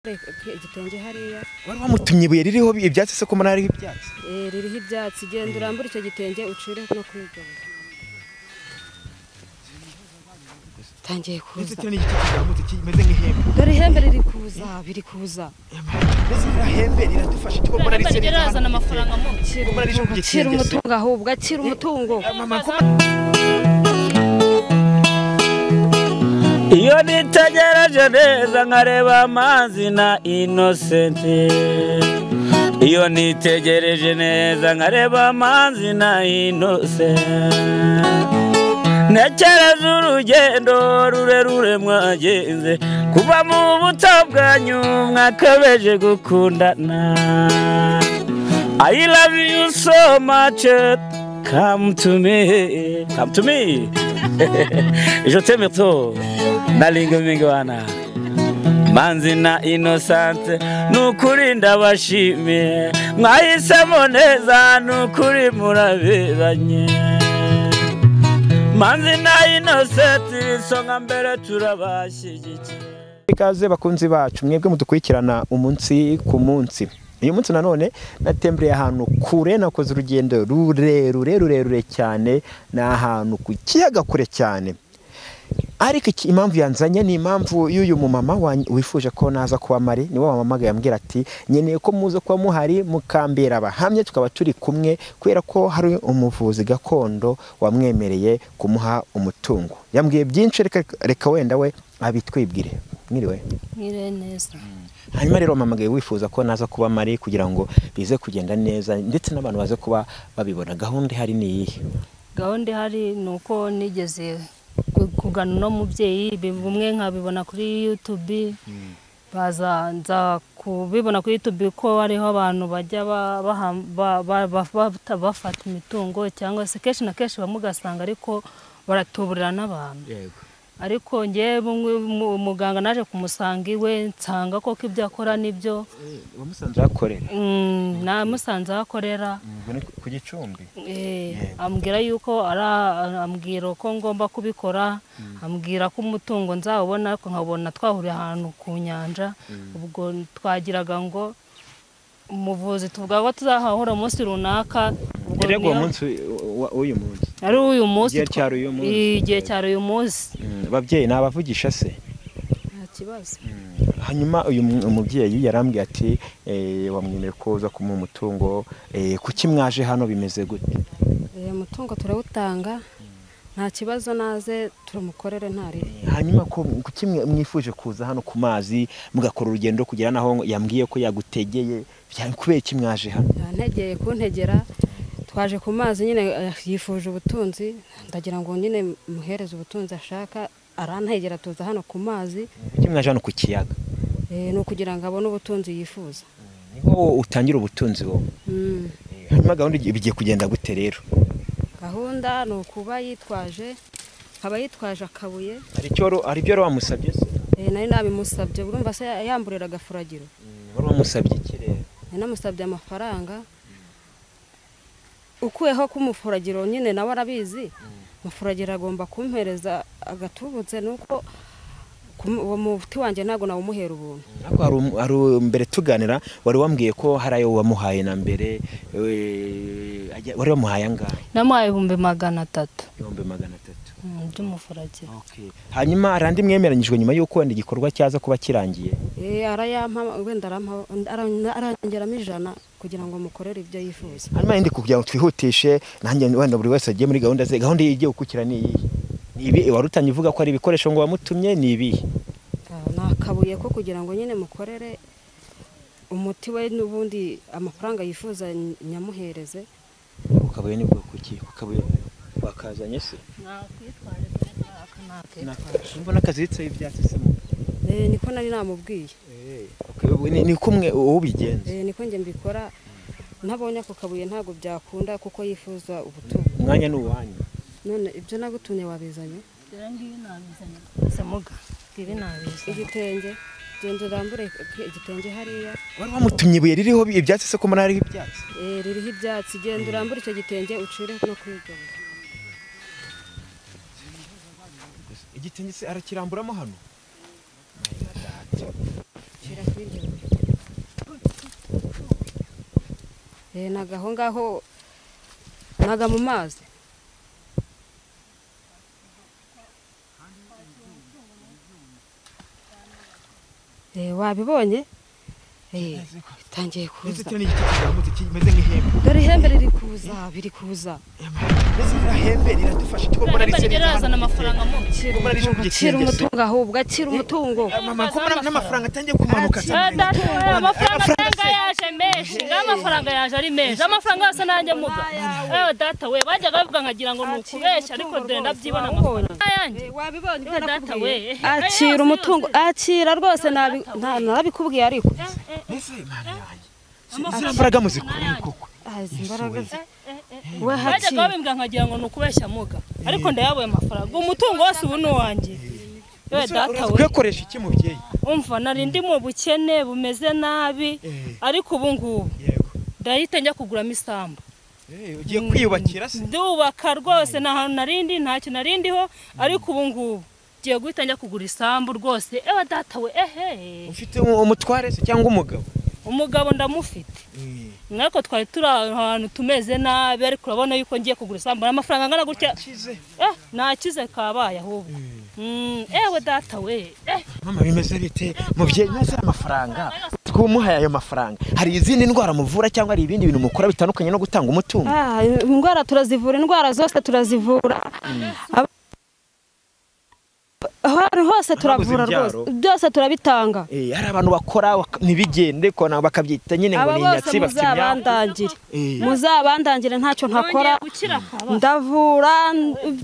Igitenge hariya wari wamutumye ibuye ririho ibyatsi se ko mbona hariho ibyatsi? Ririho ibyatsi, genda urambure icyo gitenge ucire no kwigabura. Tangiye kuza. Ndetse n'igiti kizamutse kimeze nk'ihembe. Dore ihembe riri kuza, biri kuza. Ndetse ihembe riradufasha cyo mbona riri rirazana amafaranga mu. Akira umutungo ahubwo, akira umutungo. Iyo nitegereje neza nkareba amazi na Innocent. Iyo nitegereje neza nkareba amazi na Innocent. Ntekereza urugendo rurerure mwagenze kuva mu buto bwanyu mwakabeje gukundana. I love you so much, come to me, come to me. Je t'aime trop. Nalinga mingwana Manzi na Innocent nukuri ndabashimiye mwahisemo neza nukuri muraberanye. Manzi na Innocent isonga mbere turabashyigikiye. Ikaze bakunzi bacu mwebwe mudukurikirana umunsi ku munsi. Uyu munsi nanone natembereye ahantu kure, nakoze urugendo rurerure rurerure cyane, ni ahantu ku kiyaga kure cyane. Ariko impamvu yanzanye ni impamvu y'uyu mumama wifuje ko naza kuba mari, niwe wamamagaye ambwira ati nkeneye ko muza kuba muhari mukambera abahamya tukaba turi kumwe, kubera ko hari umuvuzi gakondo wamwemereye kumuha umutungo. Yambwiye byinshi, reka wenda we abitwibwire. Mwiriwe? Mwiriwe neza. Hanyuma rero wamamagaye wifuza ko naza kuba mari kugira ngo bize kugenda neza ndetse n'abantu baze kuba babibona. Gahunda ihari ni iyihe? Gahunda ihari ni uko nigeze kugana no mubyeyi bumwe nkabibona kuri YouTube, baza nza kubibona kuri YouTube ko hariho abantu bajya bafata imitungo cyangwa se kenshi na kenshi bamugasanga ariko baratuburira n'abantu. Yego. Ariko nge muganga naje kumusanga iwe nsanga koko ibyo akora nibyo. Wamusanze akorera? Namusanze akorera ku Gicumbi. Ambwira yuko ambwira ko ngomba kubikora, ambwira ko umutungo nzawubona ariko nkabona twahuriye ahantu ku nyanja. Ubwo twagiraga ngo umuvuzi tuvuga ko tuzahahura umunsi runaka. Erego umunsi uyu munsi ari uyu munsi, igihe cyari uyu munsi. Ababyeyi nabavugisha se? Nta kibazo. Hanyuma uyu mubyeyi yarambwiye ati wamwemeye ko uza kumuha umutungo, kuki mwaje hano bimeze gute? Umutungo turawutanga nta kibazo, naze turamukorere ntari. Hanyuma ko kuki mwifuje kuza hano ku mazi mugakora urugendo kugera naho yambwiye ko yagutegeye, kubera iki mwaje hano? Yantegeye kuntegera, twaje ku mazi nyine yifuje ubutunzi, ndagira ngo nyine muhereze ubutunzi ashaka, arantegera tuza hano ku mazi. Kuki mwaje hano ku kiyaga? Ni ukugira ngo abone ubutunzi yifuza. Niho utangira ubutunzi wowe? Hanyuma gahunda bigiye kugenda gute rero? Gahunda ni ukuba yitwaje, akaba yitwaje akabuye. Hari ibyo wamusabye se? Nari nabimusabye, urumva se yamburira agafuragiro. Wari wamusabye iki rero? Nari namusabye amafaranga. Ukuyeho kumufuragiro nyine nawe arabizi, mufuragiro agomba kumpereza agatubutse, nuko uwo muti wanjye ntago nawumuhera ubuntu. Ariko hari mbere tuganira wari wambwiye ko hari ayo wamuhaye na mbere, wari wamuhaye angahe? Namuhaye 300,000. 300,000 by'umufuragiro. Okay. Hanyuma arandi mwemeranyijwe nyuma yuko wenda igikorwa cyaza kuba kirangiye? Arayampa wenda arangeramo 100 kugira ngo mukorere ibyo yifuza. Hanyuma yindi kugira ngo twihutishe nanjye wenda buri wese agiye muri gahunda ze, gahunda igiye gukukira ni iyihe? Ibi warutanye uvuga ko ari ibikoresho ngo wamutumye ni ibihe? Nakabuye ko kugira ngo nyine mukorere umuti we n'ubundi amafaranga yifuza nyamuhereze. Ukabuye ni bwo kuki? Ukabuye wakazanye se? Nakwitwaje mbona kaziritse ibyatsi se mu. Niko nari namubwiye. Okay, ni kumwe ubigenza. Niko nge mbikora, ntabonye ako kabuye ntago byakunda kuko yifuza ubutunzi. Umwanya ni uwanyu. None ibyo nagutumye wabizanye? Ngibi nabizanye. Semuga, ngibi nabizanye. Igitenge, genda urambure igitenge hariya. Wari wamutumye ibuye ririho ibyatsi se ko mbona hariho ibyatsi? Ririho ibyatsi, genda urambure icyo gitenge ucire no kwigabura. Igitenge se arakiramburamo hano? Akira kuri iryo buye. Naga aho ngaho, naga mu mazi. Wabibonye? Bitangiye kuza. Ndetse n'igiti kizamutse kimeze nk'ihembe. Dore ihembe riri kuza, biri kuza. Mbese ririya hembe riradufasha iki ko mbona Ihembe risa neza rirazana hano? Amafaranga mu Ko mbona rije ku Akira gitenge se? umutungo ahubwo, akira umutungo. Mama, ko mbona n'amafaranga atangiye kumanuka se? Eh, data we, amafaranga Amafaranga atanga se? yaje menshi, ngaho amafaranga yaje ari menshi, amafaranga yose nanjye muga. Ewe data we, bajyaga bavuga nkagira ngo ni ukubeshya, ariko dore ndabyibona amafaranga ayanjye. Wabibonye ibyo Ewe data we, nakubwiye? Akira umutungo, akira rwose, narabikubwiye ariko. Mbese Mana yanjye, ziriya mbaraga muzikura koko? Ah, izi mbaraga we Bajyaga hakira. babimbwira nkagira ngo ni ukubeshya muga, ariko ndayaboye amafaranga, umutungo wose ubu ni uwanjye. Ewe data we, Kuyakoresha iki, mubyeyi? Umva, nari ndi mu bukene bumeze nabi, ariko ubu ngubu ndahita njya kuguramo isambu. Ugiye kwiyubakira se? Ndubaka rwose, nta hantu narindi, ntacyo narindiho, ariko ubu ngubu ngiye guhita njya kugura isambu rwose. Ewe data we, ehe. Ufite umutware se cyangwa umugabo? Umugabo ndamufite, ariko twari turi ahantu tumeze nabi, ariko urabona yuko ngiye kugura isambu n'amafaranga angana gutya. Kize. Nakize kabaye ahubwo. Ewe data we, eh. Mama, bimeze bite, mubyeyi? Neza amafaranga twumuhaye, ayo mafaranga hari izindi ndwara muvura cyangwa hari ibindi bintu mukora bitandukanye no gutanga umutungo? Ah, indwara turazivura, indwara zose turazivura. Ahantu hose turavura imbyaro. rwose, byose turabitanga. Hari abantu bakora ntibigende kona bakabyita nyine ngo Aba ni bose inyatsi bafite imyaka. muzabandangire, muzabandangire, ntacyo ntakora. Nongeye gukira kabaye. Ndavura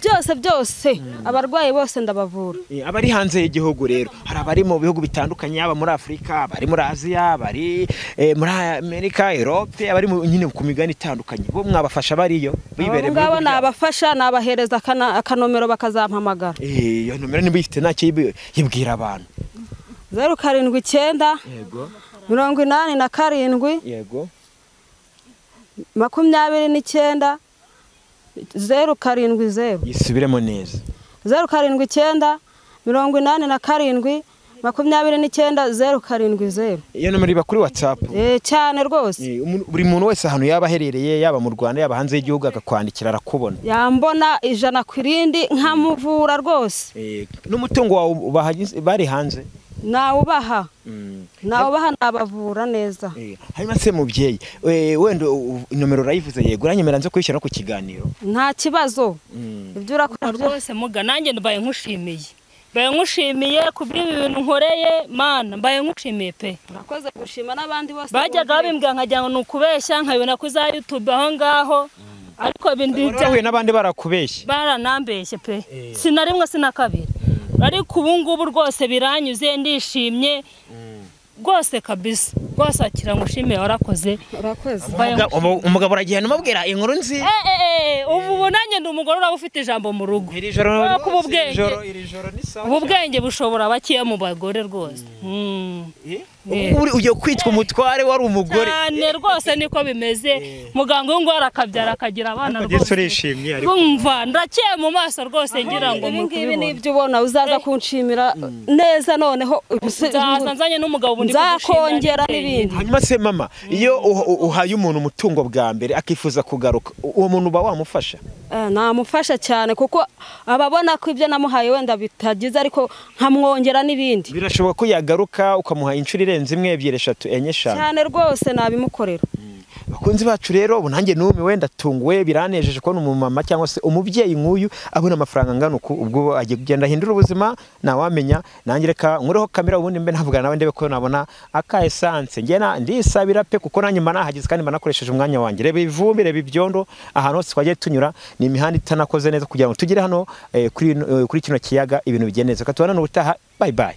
byose byose, abarwayi bose ndabavura. Abari hanze y'igihugu rero, hari abari mu bihugu bitandukanye, yaba muri Afurika, abari muri Aziya, abari muri Amerika, Europe, abari nyine ku migabane itandukanye, bo mwabafasha bariyo bibereye Abo mu ngabo bihugu byabo? Nabafasha, nabahereza akanomero bakazampamagara. Iyo nomero niba uyifite ntacyo yibwira abantu. 079 Yego. 87 Yego. 29 070. Yisubiremo neza. 079 87 29 070. Iyo nomero iba kuri WhatsApp? Cyane rwose. Buri muntu wese ahantu yaba aherereye, yaba mu Rwanda, yaba hanze y'igihugu, akakwandikira arakubona? Yambona ijana ku irindi, nkamuvura rwose. N'umutungo wawe bari hanze? Nawubaha, nawubaha, nabavura neza. Hanyuma se mubyeyi, wenda inomero urayivuze, yego, uranyemera nze kuyishyira no ku kiganiro? Nta kibazo, ibyo urakora byose. Rwose muga, nanjye mbaye nkushimiye, mbaye nkushimiye ku bw'ibi bintu nkoreye. Mana, mbaye nkushimiye pe. Urakoze gushima n'abandi bose. Bajyaga babimbwira nkagira ngo ni ukubeshya, nkabibona kuri za YouTube aho ngaho, ariko ibintu Wari wahuye n'abandi barakubeshye? Baranambeshye pe, si na rimwe si na kabiri, ariko ubu ngubu rwose biranyuze, ndishimye rwose kabisa rwose. Akira ngushimiye, warakoze. Urakoze. Mbaye Umugabo uragenda umubwira inkuru nziza? Ubu nanjye ndi umugore, uraba ufite ijambo mu rugo. Iri joro Kubera ko ubu rwose, iri bwenge- joro, iri joro ni sawa. Ubu bwenge bushobora bakeya mu bagore rwose. Ubu ugiye kwitwa umutware, wari umugore. Cyane rwose, niko bimeze muganga. Uyu nguyu arakabyara akagira abana. Ariko ndetse Rwose urishimye ariko? Umva, ndakeye mu maso rwose, ngira ngo Ibi muri ngibi kubibona. nibyo ubona, uzaza kunshimira neza noneho. Nzaza nzanye n'umugabo ubu ndi Nzakongera kugushimira. n'ibindi. Hanyuma se mama, iyo uhaye umuntu umutungo bwa mbere akifuza kugaruka, uwo muntu uba wamufasha? Namufasha cyane, kuko ababona ko ibyo namuhaye wenda bitagize, ariko nkamwongera n'ibindi. Birashoboka ko yagaruka ukamuha inshuro irenze imwe, ebyiri, eshatu, enye, eshanu? Cyane rwose, nabimukorera. Bakunzi bacu rero, ubu nanjye numiwe, ndatunguwe, biranejeje kubona umumama cyangwa se umubyeyi nk'uyu abona amafaranga angana uku. Ubwo agiye kugenda ahindura ubuzima, ntawamenya. Nanjye reka nkureho kamera, ubundi mbe navugana nawe, ndebe ko nabona aka essence. Njye ndisabira pe, kuko nanjye mba nahageze kandi mba nakoresheje umwanya wanjye. Reba ivumbi, reba ibyondo, ahantu hose twagiye tunyura ni imihanda itanakoze neza kugira ngo tugere hano kuri kino kiyaga ibintu bigende neza. Reka tubonane ubutaha, bye bye.